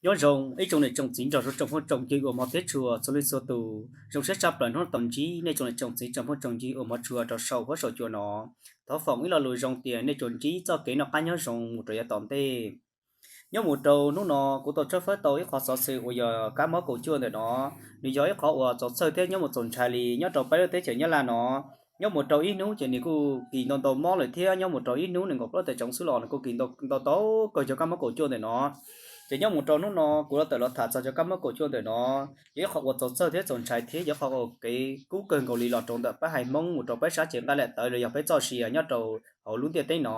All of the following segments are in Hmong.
Nyob zoo ib tsoom niam tsoom txiv nrog rau tsoom phooj tsoom ywg uas hmov thiab tshua txhua leej txhua tus. Zoo siab tshaj plaws hnub no tau ntsib nej tsoom niam tsoom txiv tsoom phooj tsoom ywg uas hmov tshua rau saum huab saum cua no. Thov foom ib lo lus zoo tias nej tsuas ntsib txoj kev noj qab nyob zoo mus rau yav tom ntej. Nyob mus rau hnub no kuv tau tshawb fawb tau ib qhov xov xwm uas yog kab mob kaum cuaj ntawm no. Nws yog ib qhov uas txaus txhawj thiab nyob mus txaus ntshai li nyob rau peb lub teb chaws Nyab Laj no. Nyob mus rau ib hnub ces nws kuj kis ntau ntau mob lawm thiab nyob mus rau ib hnub nees nkaum plaub tawm tsoov xwb los nws kuj kis ntau ntau kawg cov kab mob kaum cuaj ntawm no. Ces nyob mus rau hnub no kuv los tawm los tham txog cov kab mob kaum cuaj ntawm no, yog ib qhov uas txaus txhawj thiab txaus ntshai thiab yog qhov uas kev kub kawg nkaus li los rau ntawm peb haiv Hmoob mus rau peb sab cev nqaij laim tawv los yog peb txoj sia nyob rau hauv lub ntiaj teb no.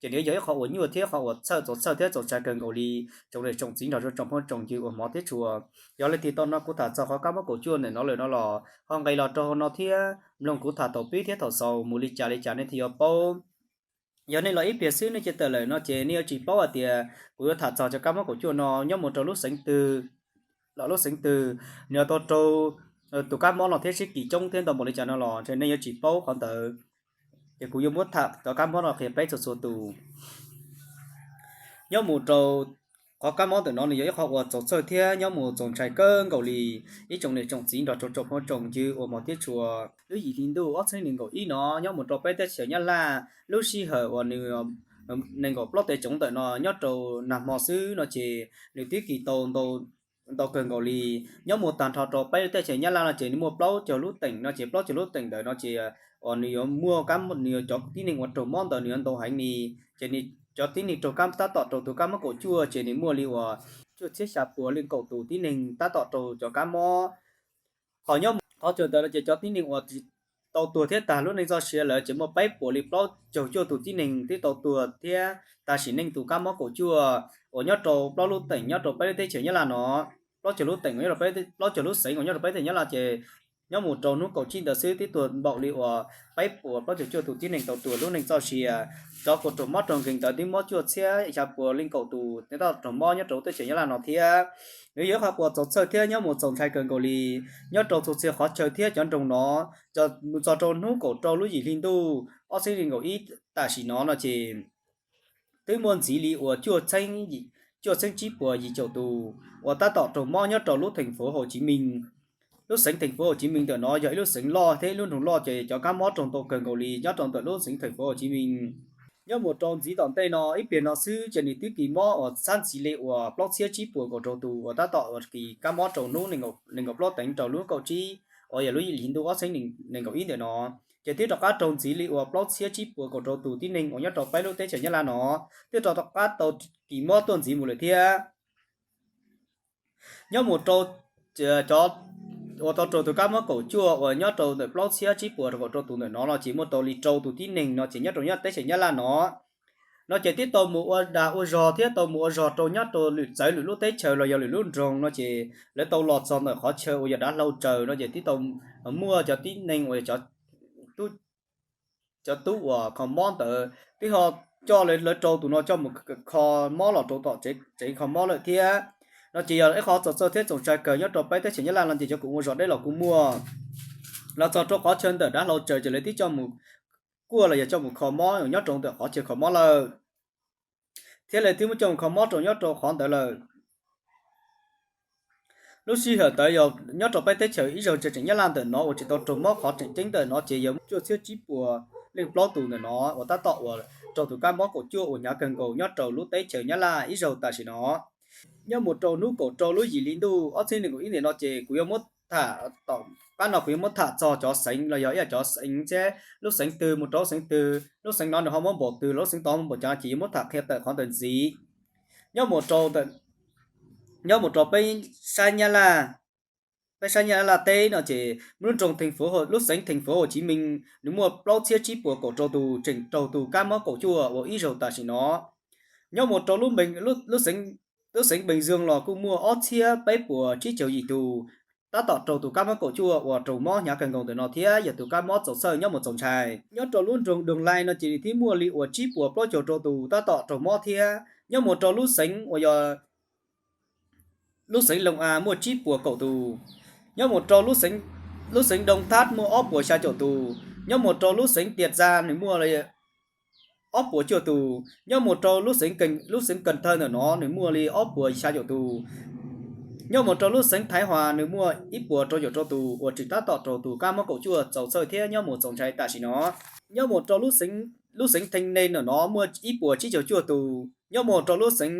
Ces nws yog ib qhov uas nyuaj thiab qhov uas txhawj txaus txhawj thiab txaus ntshai kawg nkaus li tsoom niam tsoom txiv nrog rau tsoom phooj tsoom ywg uas hmov thiab tshua. Yog li tias tau no kuv tham txog qhov kab mob kaum cuaj ntawm no lawm no los ho nqis los rau hauv no thiab mloog kuv tham thaum pib thiab thaum xaus mus li cas li cas nej thiaj yuav paub. Yog nej los ib pliag xwb nej cia tawm lawm no ces nej yuav tsis paub hais tias kuv yuav tham txog cov kab mob kaum cuaj no nyob mus rau lub xeev twg, los lub xeev twg nws tau raug tus kab mob no thiab sib kis coob thiab ntau npaum li cas no los nej yuav tsis paub qhov ntawd. Ces kuv yuav muab tham cov kab mob no qhia peb txhua txhua tus. Nyob mus rau qhov kab mob ntawm no nws yog ib qhov uas txaus txhawj thiab nyob mus txaus ntshai kawg nkaus li ib tsoom niam tsoom txiv nrog rau tsoom phooj tsoom ywg uas hmov thiab tshua. Lub yim hli ntuj ob txhiab nees nkaum ib no nyob mus rau peb teb chaws Nyab Laj lub sij hawm uas nws nees nkaum plaub tawm tsoov ntawm no nyob rau nag hmo xwb no ces nws twb kis tau ntau kawg nkaus li. Nyob mus tag nrho rau peb lub teb chaws Nyab Laj no ces nws muaj plaub caug lub teem no ces plaub caug lub teem ntawm no ces uas nws yuav muaj kab, nws yuav cov tib neeg uas raug mob ntawd nws yuav ntau heev li. Ces nws cov tib neeg raug kab tab tom raug tus kab mob kaum cuaj ces nws muaj li uas cuaj txhiab xya puas leej kaum tus tib neeg tab tom raug cov kab mob. Qhov nyob qhov chaw ntawd no ces cov tib neeg uas tau tuag thiab tag lub neej txoj sia lawm ces muaj peb puas li plaub caug cuaj tus tib neeg twb tau tuag thiab tag sim neej tus kab mob kaum cuaj uas nyob rau plaub lub teem nyob rau peb lub teb chaws Nyab Laj no. Plaub caug lub teem uas nyob rau peb, plaub caug lub xeev uas nyob rau peb teb chaws Nyab Laj ces nyob mus rau hnub kaum tsib ntawd xwb twb tuag npaum li uas peb puas plaub caug cuaj tus tib neeg tau tuag lub neej txoj sia. Cov uas raug mob raug nkeeg ntawd twb mob cuaj txhiab xya puas leej kaum tus tab tom raug mob nyob rau teb chaws Nyab Laj no thiab. Nws yog ib qhov uas txaus txhawj thiab nyob mus txaus ntshai kawg nkaus li nyob rau txhua txhia qhov chaw thiab cov nroog no. Mus txog rau hnub kaum rau lub yim hli ntuj ob txhiab nees nkaum ib tam sim no no ces twb muaj ntxiv li uas cuaj txhiab tsib puas yim caum tus uas tab tom raug mob nyob rau lub theem fuv Hauv Tsiv Mees. Lub xeev theem fuv Hauv Tsiv Mees ntawm no yog ib lub xeev loj thiab ib lub nroog loj ces cov kab mob raug ntau kawg nkaus li nyob rau ntawm lub xeev theem fuv Hauv Tsiv Mees. Nyob mus rau ntxiv tom ntej no ib pliag no xwb ces nws twb kis mob uas txhab ntxiv li uas plaub txhiab tsib puas kaum rau tus uas tab tom uas kis kab mob rau hnub nees nkaum plaub teev rau lub kaum tsib uas yog lub yim hli ntuj ob txhiab nees nkaum ib ntawm no. Ces twb rov qab raug ntxiv li uas plaub txhiab tsib puas kaum rau tus tib neeg uas nyob rau peb lub teb chaws Nyab Laj no twb rov qab tau kis mob tuaj ntxiv mus lawm thiab. Nyob mus rau cov uas tau raug tus kab mob kaum cuaj uas nyob rau ntawm plaub txhiab tsib puas kaum rau tus ntawm no no ces muaj tau li rau tus tib neeg no ces nyob rau nyob teb chaws Nyab Laj no no ces twb tau mus ua dag ua zog thiab tau mus ua zog rau nyob rau lwm txawv lwm lub teb chaws los yog lwm lub nroog no ces lawv tau los txog ntawm qhov chaw uas yog dav hlau tsaws no ces twb tau muaj cov tib neeg uas cov tub uas kho mob ntawd twb ho coj lawv rau tus no coj mus kho mob los rau tom tsev kho mob lawm thiab. No ces yog ib qhov txaus txhawj thiab txaus ntshai kawg nyob rau peb teb chaws Nyab Laj no ces cov kuv ua zog deb los kuj muaj los txog rau qhov chaw ntawm dav hlau tsaws ces lawv twb coj mus kuaj los yog coj mus kho mob nyob rau ntawm qhov chaw kho mob lawm thiab lawv twb muab coj mus kho mob rau nyob rau qhov ntawd lawm. Lub sij hawm ntawd yog nyob rau peb teb chaws ib zaug tseem Nyab Laj ntawm no uas tseem tau raug mob qhov tseem ceeb ntawm no ces yog cuaj txhiab tsib puas leej plaub tus ntawm no uas tab tom uas raug tus kab mob kaum cuaj uas hnyav kawg nkaus nyob rau lub teb chaws Nyab Laj ib zaug tam sim no. Nyob mus rau hnub kaum rau lub yim hli ntuj ob txhiab nees nkaum ib ntawm no ces kuv yuav muab tham tom qab no kuv yuav muab tham txog cov xeev los yog ib yam cov xeev thiab lub xeev twg mus rau lub xeev twg, lub xeev no nws ho muab npaum twg, lub xeev tod muab npaum cas ces yuav muab tham qhia tawm qhov ntawd ntxiv. Nyob mus rau peb sab Nyab Laj, peb sab Nyab Laj teb no ces lub nroog, lub xeev theem fuv Hauv Tsiv Mees nws muaj plaub txhiab tsib puas kaum rau tus tseem raug tus kab mob kaum cuaj uas ib zaug tam sim no. Nyob mus rau lub xeev Npees Zoog los kuj muaj ob txhiab peb puas tsib caug yim tus tab tom raug tus kab mob kaum cuaj uas raug mob hnyav kawg nkaus ntawm no thiab yog tus kab mob txaus txhawj nyob mus txaus ntshai. Nyob rau lub nroog Doos Lais no ces nws thiaj muaj li uas tsib puas plaub caug rau tus tab tom raug mob thiab. Nyob mus rau lub xeev uas yog lub xeev Loos As muaj tsib puas kaum tus. Nyob mus rau lub xeev Doos Thab muaj ob puas xya caum tus. Nyob mus rau lub xeev Tias Txas nws muaj ob puas cuaj tus. Nyob mus rau lub xeev Kee, lub xeev Kees Thawj ntawm no nws muaj li ob puas xya caum tus. Nyob mus rau lub xeev Thaiv Huas nws muaj ib puas rau caum rau tus uas tseem tab tom raug tus kab mob kaum cuaj txaus txhawj thiab nyob mus txaus ntshai tam sim no. Nyob mus rau lub xeev Thee Ne ntawm no muaj ib puas tsib caug cuaj tus. Nyob mus rau lub xeev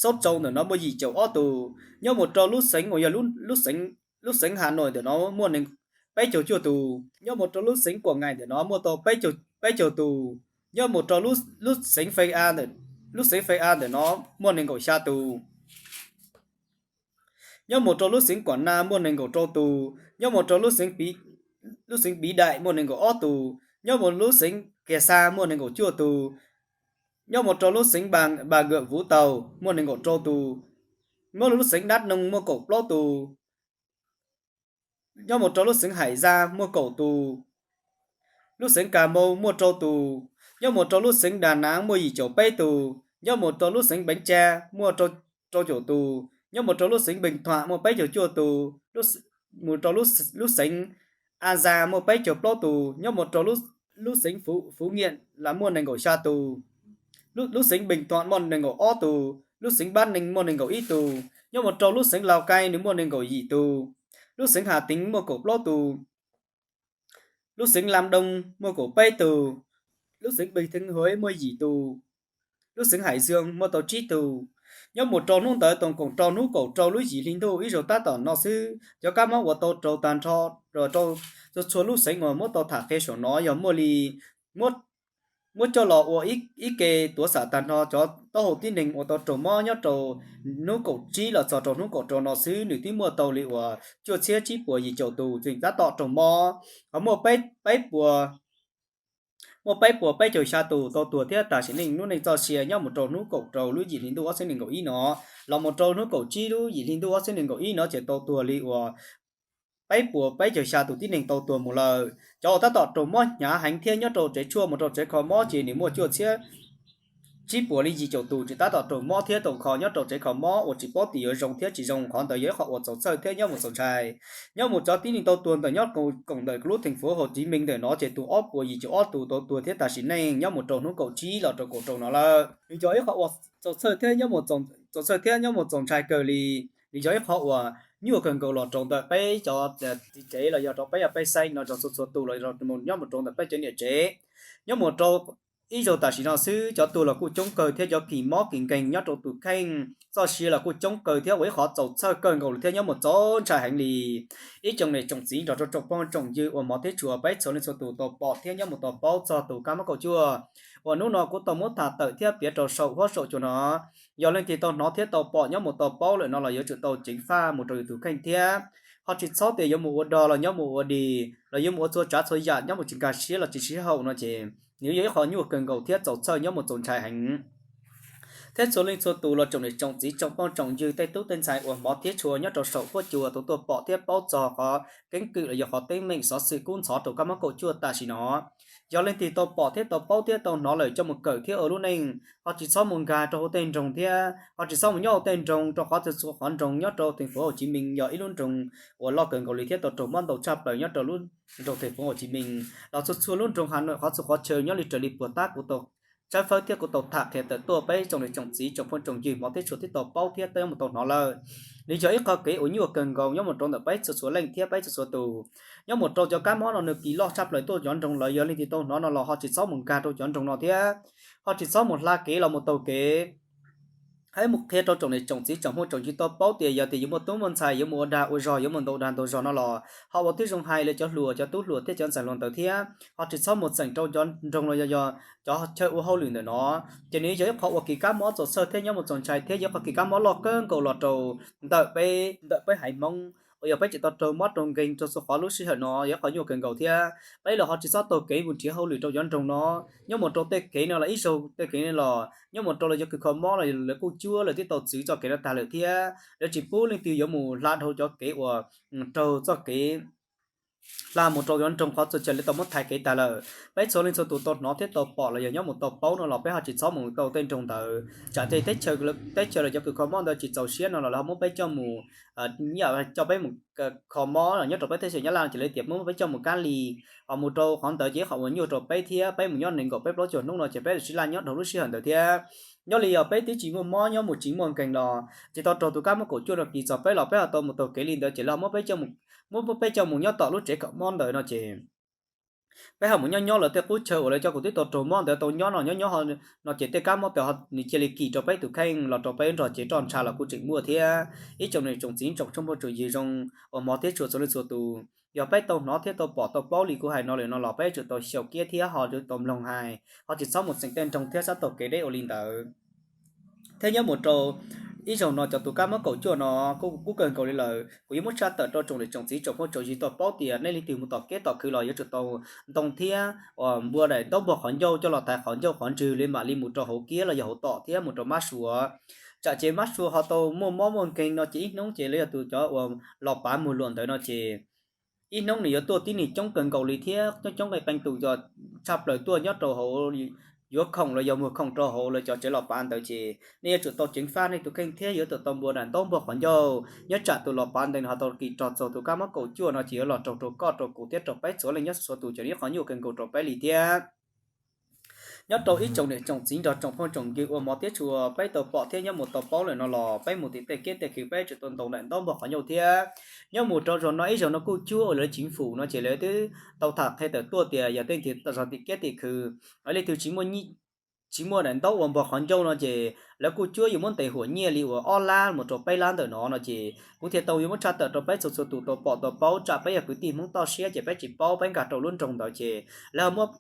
Xauv Tsau ntawm no muaj yim caum ob tus. Nyob mus rau lub xeev uas yog lub xeev Has Nois ntawm no muaj nees, peb caug cuaj tus. Nyob mus rau lub xeev Kuam Ngais ntawm no muaj tau peb caug tus. Nyob mus rau lub xeev Fee A, lub xeev Fee A ntawm no muaj nees nkaum xya tus. Nyob mus rau lub xeev Kuam Na muaj nees nkaum rau tus. Nyob mus rau lub xeev Piv Daim muaj nees nkaum ob tus. Nyob mus lub xeev Kias Xa muaj nees nkaum cuaj tus. Nyob mus rau lub xeev Npas Nkawm Vuv Taus muaj nees nkaum rau tus. Nyob lub xeev Dab Noo muaj kaum plaub tus. Nyob mus rau lub xeev Hais Zaj muaj kaum tus. Lub xeev Kas Mau muaj rau tus. Nyob mus rau lub xeev Das Naav muaj yim caum peb tus. Nyob mus rau lub xeev Npeev Tsa muaj rau caum tus. Nyob mus rau lub xeev Npees Thuam muaj peb caug cuaj tus. Mus rau lub xeev A Zas muaj peb caug plaub tus. Nyob mus rau lub xeev Fuv Nyiam los muaj nees nkaum xya tus. Lub xeev Npees Thuam muaj nees nkaum ob tus. Lub xeev Npab Nees muaj nees nkaum ib tus. Nyob mus rau lub xeev Laus Kai nws muaj nees nkaum yim tus. Lub xeev Has Teev muaj kaum plaub tus. Lub xeev Lam Doo muaj kaum peb tus. Lub xeev Npees Theev Huv muaj yim tus. Lub xeev Hais Zoo muaj tau tsib tus. Nyob mus rau hnub ntawd tos koom rau hnub kaum rau lub yim hli ntuj ib zaug tab tom no xwb, cov kab mob uas tau raug tag nrho rau txhua txhua lub xeev uas muab tau tham qhia saum no yog muaj li, muab coj los ua ib ke tuav xam tag nrho cov taub hau tib neeg uas tau raug mob nyob rau hnub kaum tsib los txog rau hnub kaum rau no xwb nws twb muaj tau li uas cuaj txhiab tsib puas yim caum tus tseem tab tom raug mob, ho muaj peb puas muaj peb puas peb caug xya tus tau tuag thiab tas sim neej lub neej txoj sia nyob mus rau hnub kaum rau lub yim hli ntuj ob txhiab nees nkaum ib no. Los mus rau hnub kaum tsib lub yim hli ntuj ob txhiab nees nkaum ib no ces tau tuag li uas peb puas peb caug xya tus tib neeg tau tuag mus lawm. Cov uas tab tom raug mob hnyav heev thiab nyob rau tsev tshuaj mus rau tsev kho mob ces nws muaj cuaj txhiab tsib puas li yim caum tus tseem tab tom raug mob thiab tau kho nyob rau tsev kho mob uas tsis paub tias yuav zoo thiab tsis zoo. Qhov ntawd yog ib qho uas txaus txhawj thiab nyob mus txaus ntshai. Nyob mus cov tib neeg tau tuag ntawm nyob koom ntawm lub theem fuv Hauv Tsiv Mees ntawm no ces tus ob puas yim caum ob tus tau tuag thiab tas sim neej nyob mus rau hnub kaum tsib los rau kaum rau no lawm. Nws yog ib qho uas txaus txhawj thiab nyob mus txaus txhawj thiab nyob mus txaus ntshai kawg li. Nws yog ib qho uas nyuaj kawg nkaus los rau ntawm peb cov txiv tsev los yog rau peb yog pej xeem no rau txhua txhua tus los nyob mus rau ntawm peb cov niam tsev. Nyob mus rau ib zaug tam sim no xwb cov tuag los kuj coob kawg thiab cov kis mob kis nkeeg nyob rau tus kheej txoj sia los kuj coob kawg thiab ua ib qhov txaus txhawj kawg nkaus thiab nyob mus txaus ntshai heev li. Ib tsoom niam tsoom txiv nrog rau tsoom phooj tsoom ywg uas hmov thiab tshua peb txhua leej txhua tus tau pom thiab nyob mus tau paub txog tus kab mob kaum cuaj uas hnub no kuv tau muab tham tawm thiab piav rau saum huab saum cua no. Yog leej twg tau hnov thiab tau pom nyob mus tau paub lawm no los yuav tsum tau ceev faj mus rau yus tus kheej thiab. Ho tsis txhob tias yuav mus ua dog los nyob mus ua dig los yuav mus ua txhua tsav txhua yam nyob mus tsis nkag siab los tsis sib haum no ces nws yog ib qho nyuaj kawg nkaus thiab txaus txhawj nyob mus txaus ntshai heev. Thiab txhua leej txhua tus los tsoom niam tsoom txiv tsoom phooj tsoom ywg tej tub tej ntxhais uas hmov thiab tshua nyob rau saum huab cua tus tuaj pom thiab paub txog qhov keeb kwm los yog qhov teeb meem xov xwm kub ntxhov rau kab mob kaum cuaj tam sim no. Yog leej twg tau pom thiab tau paub thiab tau hnov lawm coj mus kawm thiab ua lub neej, ho tsis txhob mus nkag rau hauv tej nroog thiab ho tsis txhob mus nyob hauv tej nroog rau qhov txhua txhua qhov nroog nyob rau teem fuv Hauv Tsiv Mees yog ib lub nroog uas loj kawg nkaus li thiab tau raug mob ntau tshaj plaws nyob rau lub nroog teem fuv Hauv Tsiv Mees los txhua txhua lub nroog Has Nois qhov txhua qhov chaw nyob li raws li puag ta kuv tau tshawb fawb thiab kuv tau tham qhia tawm tuaj peb tsoom niam tsoom txiv tsoom phooj tsoom ywg hmov thiab tshua twb tau paub thiab tau nyob mus tau hnov lawm. Nws yog ib qho kev uas nyuaj kawg nkaus nyob mus rau ntawm peb txhua txhua leej thiab peb txhua txhua tus. Nyob mus rau cov kab mob no nws kis loj tshaj plaws tuaj cov nroog lawm, yog leej twg tau hnov no los ho tsis txhob mus nkag rau cov nroog no thiab ho tsis txhob mus hla kev los mus taug kev. Hais mus qhia rau tsoom niam tsoom txiv tsoom phooj tsoom ywg tau paub tias yog tias yuav muaj tub muaj ntxhais yuav mus ua dag ua zog yuav mus ntaus dag ntaus zog no los ho ua tib zoo hais li cov hluas cov tub hluas thiab cov ntxhais hluas ntawd thiab ho tsis txhob mus txeem rau cov nroog los yog cov chaw ua hauj lwm ntawm no. Ces nws yog ib qho uas kis kab mob txaus txhawj thiab nyob mus txaus ntshai thiab yog ib qho kis kab mob loj kawg nkaus los rau ntawm peb, ntawm peb haiv Hmoob uas yog peb tseem tau raug mob raug nkeeg rau txhua qhov lub sij hawm no yog ib qho nyuaj kawg nkaus thiab. Peb los ho tsis txhob taug kev mus nrhiav hauj lwm rau cov nroog no. Nyob mus rau tej kev no los ib zaug tej kev no los nyob mus rau lawv cov kws kho mob los lawv kuj cuab lawv twb tau txwv txoj kev no tag lawm thiab lawv tsis pub leej twg yuav mus hla dhau cov kev uas raug txoj kev hla mus rau cov nroog qhov txhia chaw lawv tau muab thaiv kev tag lawm. Peb txhua leej txhua tus tau hnov thiab tau pom los yog nyob mus tau paub no los peb ho tsis txhob mus tau tej nroog ntawd, tsam tej teb chaws lawv cov kws kho mob ntawd tsis txaus siab no los lawv ho muab peb coj mus, coj peb mus kho mob los nyob rau peb teb chaws Nyab Laj ces lawv tias muab peb coj mus kab lis, ho mus rau qhov ntawd ces ib qhov uas nyuaj rau peb thiab peb mus nyob nees nkaum peb plaub caug hnub no ces peb tsis laj nyob dhau lub sij hawm ntawd thiab. Nyob li yog peb twb tsis muaj mob nyob mus tsis muaj nkeeg los tsis tau raug tus kab mob kaum cuaj no kis txog peb los peb ho tau mus taug kev li ntawd ces lawv muab peb coj mus, muab peb coj mus nyob tom lub tsev kho mob ntawd no ces peb ho mus nyob nyob lawv tej qub chaw uas lawv cov kws twb tau raug mob ntawd tau nyob no nyob nyob no ces tej kab mob ntawd nws cia li kis rau peb tus kheej los rau peb nrog cev roj ntsha los kuj tseem muaj thiab. Ib tsoom niam tsoom txiv tsoom phooj tsoom ywg zoo uas hmov thiab tshua txhua leej txhua tus, yog peb tau hnov thiab tau pom tau paub li kuv hais no lawm no los peb yuav tsum tau xyaum kiab thiab ho yuav tau mloog hais, ho tsis txhob mus txeem tej nroog thiab txhob taug kev deb ua li ntawd. Thiab nyob mus rau ib zaug no cov tus kab mob kaum cuaj no kuj kawg nkaus li lawm, kuv yuav muab tshaj tawm rau tsoom niam tsoom txiv tsoom phooj tsoom ywg tau paub tias nej leej twg mus tom kiab tom khw los yuav tsum tau ntoo thiab uas npua daim ntaub npog qhov ncauj coj los thaiv qhov ncauj qhov ntswg li mam li mus rau hauv kiab los yog hauv tom thiab mus rau mab sua. Tsam ces mab sua ho tau muaj mob muaj nkeeg no ces ib hnub ces lawv yog tus cov uas los pav muag luam ntawd no ces ib hnub nws yuav tuaj tib neeg coob kawg nkaus li thiab coob coob qee qee tus yog tshaj plaws tuaj nyob rau hauv, yuav khoom los yog muag khoom rau hauv lawv cov tsev los pav ntawd ces nej yuav tsum tau ceev faj nej tus kheej thiab yuav tsum tau npua daim ntaub npog qhov ncauj. Nyob tsam tus los pav ntawd nws ho tau kis rog txog tus kab mob kaum cuaj no ces yuav los raug rau koj rau kuv thiab rau peb txhua leej nyob txhua tus ces nws yog qhov nyuaj kawg nkaus rau peb li thiab. Nyob rau ib tsoom niam tsoom txiv nrog tsoom phooj tsoom ywg uas hmov thiab tshua peb tau pom thiab nyob mus tau paub lawm no los peb mus tim tej kiab tej khw peb yuav tsum tau ntoo daim ntaub npog qhov ncauj thiab. Nyob mus rau zaum no ib zaug no kuj cuab uas lawv ceev fwm no ces lawv twb tau tham qhia tawm tuaj tias yog tej ntawd zog tim kiab tim khw, leej twg tsis muaj daim ntaub uas npog qhov ncauj no ces lawv kuj cuab yuav muab ntes huam nyiaj li uas ob lab mus rau peb lab ntawm no no ces kuv thiaj tau yuav muab tshaj tawm rau peb txhua txhua tus tau pom tau paub tsam peb yog kwv tij Hmoob toj siab ces peb tsis paub peb nkag rau lub nroog ntawd ces lawv ho muab,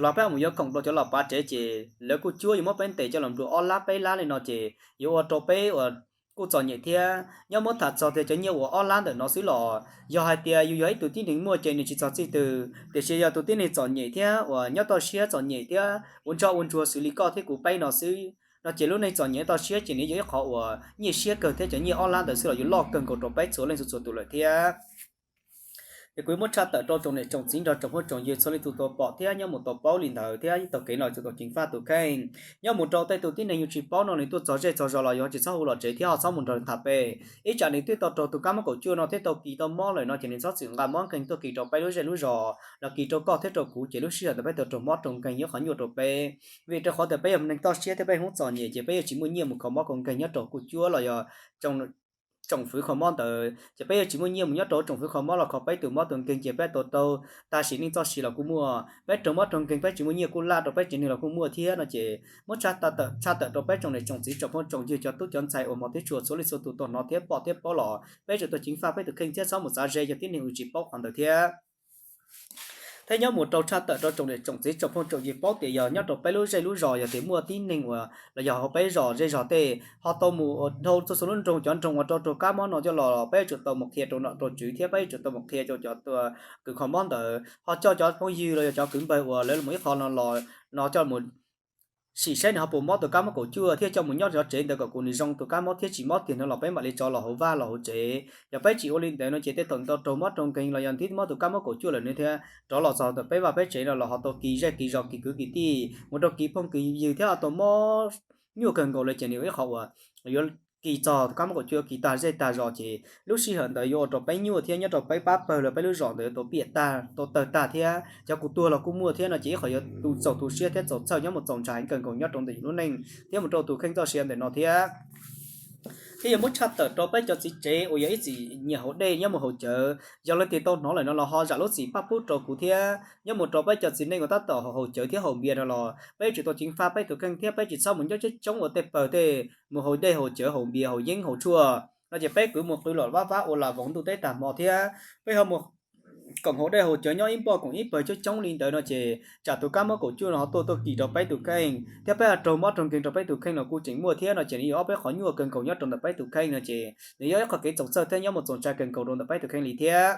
los peb mus yuav khoom rau cov los pav tsev ces lawv kuj cuab yuav muab peb ntes coj los nplua ob lab peb lab li no ces yuav ua rau peb uas kuj txom nyem thiab. Nyob muab tham txog tias cov nyiaj uas ob lab ntawm no xwb los yog hais tias yus yog ib tug tib neeg muaj ces nws tsis txog txij twg, tiam sis yog tus tib neeg txom nyem thiab uas nyob toj siab txom nyem thiab ua ntsoj ua ntsuag xws li koj thiab kuv peb no xwb no ces lub neej txom nyem toj siab ces nws yog ib qhov uas nyiaj siab kawg thiab cov nyiaj ob lab ntawd xwb los yuav loj kawg nkaus rau peb txhua leej txhua txhua tus lawm thiab. Es kuv yuav muab tshaj tawm rau tsoom niam tsoom txiv nrog tsoom phooj tsoom ywg txhua leej txhua tus tau pom thiab nyob mus tau paub li ntawd thiab ib tog kev no yuav tsum tau ceev faj tus kheej. Nyob mus rau tej tus tib neeg yus tsis paub no nws tuaj txog zej txog zos los yus tsis txhob hu los tsev thiab ho txhob mus nrog nws tham pem. Ib tsam nws twb tau raug tus kab mob kaum cuaj no thiab tau kis tau mob lawm no ces nws txhob txwm nqa mob nkeeg tuaj kis rau peb lub zej lub zos los kis rau koj thiab rau kuv ces lub sij hawm ntawd peb tau raug mob raug nkeeg yog qhov nyuaj rau peb. Vim rau qhov tias peb yog neeg toj siab thiab peb Hmoob txom nyem ces peb yuav tsis muaj nyiaj mus kho mob kho nkeeg nyob rau kuj cuab los yog tsoom fwv kho mob ntawd ces peb yuav tsis muaj nyiaj mus nyob rau tsoom fwv kho mob los kho peb tus mob tus nkeeg ces peb tau tag sim neej txoj sia los kuj muaj, peb raug mob raug nkeeg peb tsis muaj nyiaj kuj laj rau peb tsev neeg los kuj muaj thiab no ces muab tshaj tawm rau peb tsoom niam tsoom txiv tsoom phooj tsoom ywg cov tub cov ntxhais uas hmov thiab tshua txhua leej txhua tus tau hnov thiab pom thiab paub los peb tsum tau ceev faj peb tus kheej thiab txhob mus txav ze yog tib neeg uas tsis paub qhov ntawd thiab. Thiab nyob mus rau tshaj tawm rau tsoom niam tsoom txiv tsoom phooj tsoom ywg paub tias yog nyob rau peb lub zej lub zos yog tias muaj tib neeg uas los yog hauv peb zos zej zog tej ho tau mus ua dhau txhua txhua lub nroog cov nroog uas raug raug kab mob no coj los peb yuav tsum tau mus qhia rau nom rau tswv thiab peb yuav tsum tau mus qhia rau cov kws kho mob ntawd ho coj cov phooj ywg los yog cov kwv npawg uas lawv mus ib qho no los no coj mus sim saib nws ho puas mob tus kab mob kaum cuaj thiab coj mus nyob cov tsev ntawd kom kuv nws zoo tus kab mob thiab tsis mob tiag no los peb mam li tso los hauv vaj los hauv tsev. Yog peb tsis ua li ntawd no ces tej thaum nws tau raug mob raug nkeeg los yog nws twb mob tus kab mob kaum cuaj lawm nws thiaj rov los txog ntawm peb vaj peb tsev no los ho tau kis zej kis zos kis kwv kis tij mus rau kis phooj kis ywg thiab ho tau mob nyuaj kawg nkaus li ces nws ua ib qho uas yuav kis txog tus kab mob kaum cuaj kis tag zej tag zos ces lub sij hawm ntawd yuav ua rau peb nyuaj thiab nyob rau peb pab pawg los peb lub zos ntawd yuav tau piam tag tau tawg tag thiab cov kuj tuag los kuj muaj thiab no ces ib qho yuav tu txaus tu siab thiab txaus txhawj nyob mus txaus ntshai heev kawg nkaus nyob rau ntawm yus lub neej thiab mus rau tus kheej txoj sia ntawm no thiab. Thiab yuav muab tshaj tawm rau peb cov txiv tsev uas yog ib txwm nyiam haus dej nyob mus haus cawv, yog leej twg tau hnov lawm no los ho zam lub txim pab pub rau kuv thiab. Nyob mus rau peb cov txiv neej uas tab tom haus cawv thiab haus npias no los peb yuav tsum tau ceev faj peb tus kheej thiab peb tsis txhob mus nyob coob coob ua tej pawg tej mus haus dej haus cawv haus npias haus yeeb haus tshuaj no ces peb kwv mus qw los vab vab ua lam voos ntuj teb tag hmo thiab peb ho mus koom haus dej haus cawv nyob ib npoj koom ib pawg coob coob li ntawd no ces tsam tus kab mob kaum cuaj no ho tuaj tuaj kis rau peb tus kheej thiab peb ho raug mob raug nkeeg rau peb tus kheej los kuj tseem muaj thiab no ces nws yog ob peb qhov nyuaj kawg nkaus nyob rau ntawm peb tus kheej no ces nws yog ib qho kev txaus txhawj thiab nyob mus txaus ntshai kawg nkaus rau ntawm peb tus kheej li thiab.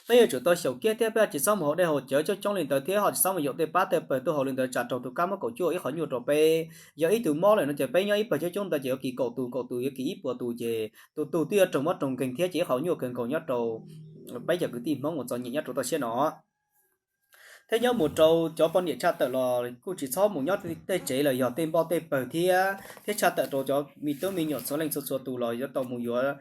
Peb yuav tsum tau xyaum kiab thiab peb tsis txhob mus haus dej haus cawv coob coob li ntawd thiab ho tsis txhob mus yaum tej pab tej pawg tuaj haus li ntawd tsam raug tus kab mob kaum cuaj ib qho nyuaj rau peb. Yog ib tug mob lawm no ces peb nyob ib pawg coob coob ntawd ces yuav kis kaum tus kaum tus yuav kis ib puas tus ces tus tus twb yuav raug mob raug nkeeg thiab ces ib qho nyuaj kawg nkaus nyob rau peb cov kwv tij Hmoob uas txom nyem nyob rau toj siab no. Thiab nyob mus rau cov poj niam tshaj tawm los kuj tsis txhob mus nyob tej tsev los yog tej npoj tej pawg thiab, thiab tshaj tawm rau cov me tub me nyuam txhua leej txhua txhua tus los yuav tau mus yuav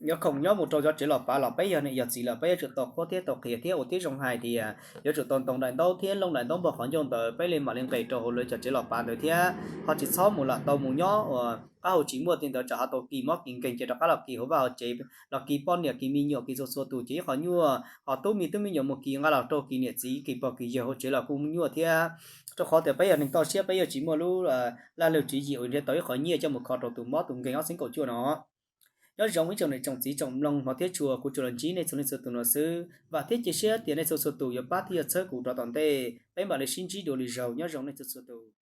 yuav khoom nyob mus rau cov tsev los pav los peb yog niam yog txiv lawm peb yuav tsum tau qhuab thiab tau qhia thiab ua tib zoo hais tias yuav tsum tau ntoo daim ntaub thiab looj daim ntaub npog qhov ncauj ntawd peb li mam li nqes rau hauv lawv cov tsev los pav ntawd thiab ho tsis txhob mus lam tau mus nyob uas qab hau tsis muaj tej ntawd tsam ho tau kis mob kis nkeeg ces rov qab los kis hauv vaj hauv tsev los kis poj niam kis me nyuam kis txhua txhua tus ces ib qho nyuaj, ho tub me tub me nyuam mus kis nqa los rau kis niam txiv kis pog kis yawg hauv tsev los kuj nyuaj thiab. Rau qhov tias peb yog neeg toj siab peb yuav tsis muaj lub laj lwg tswv yim uas nrhiav tau ib qho nyiaj coj mus kho rau tus mob tus nkeeg ob txhiab kaum cuaj no. Nyob zoo ib tsoom niam tsoom txiv tsoom mloog hmov thiab tshua, kuv tsuas los ntsib nej txhua leej txhua tus no xwb. Vam thiab cia siab tias nej txhua txhua tus yuav pab thiab yuav txhawb kuv rov tom ntej, peb mam li sib ntsib dua lwm zaug. Nyob zoo nej txhua txhua tus.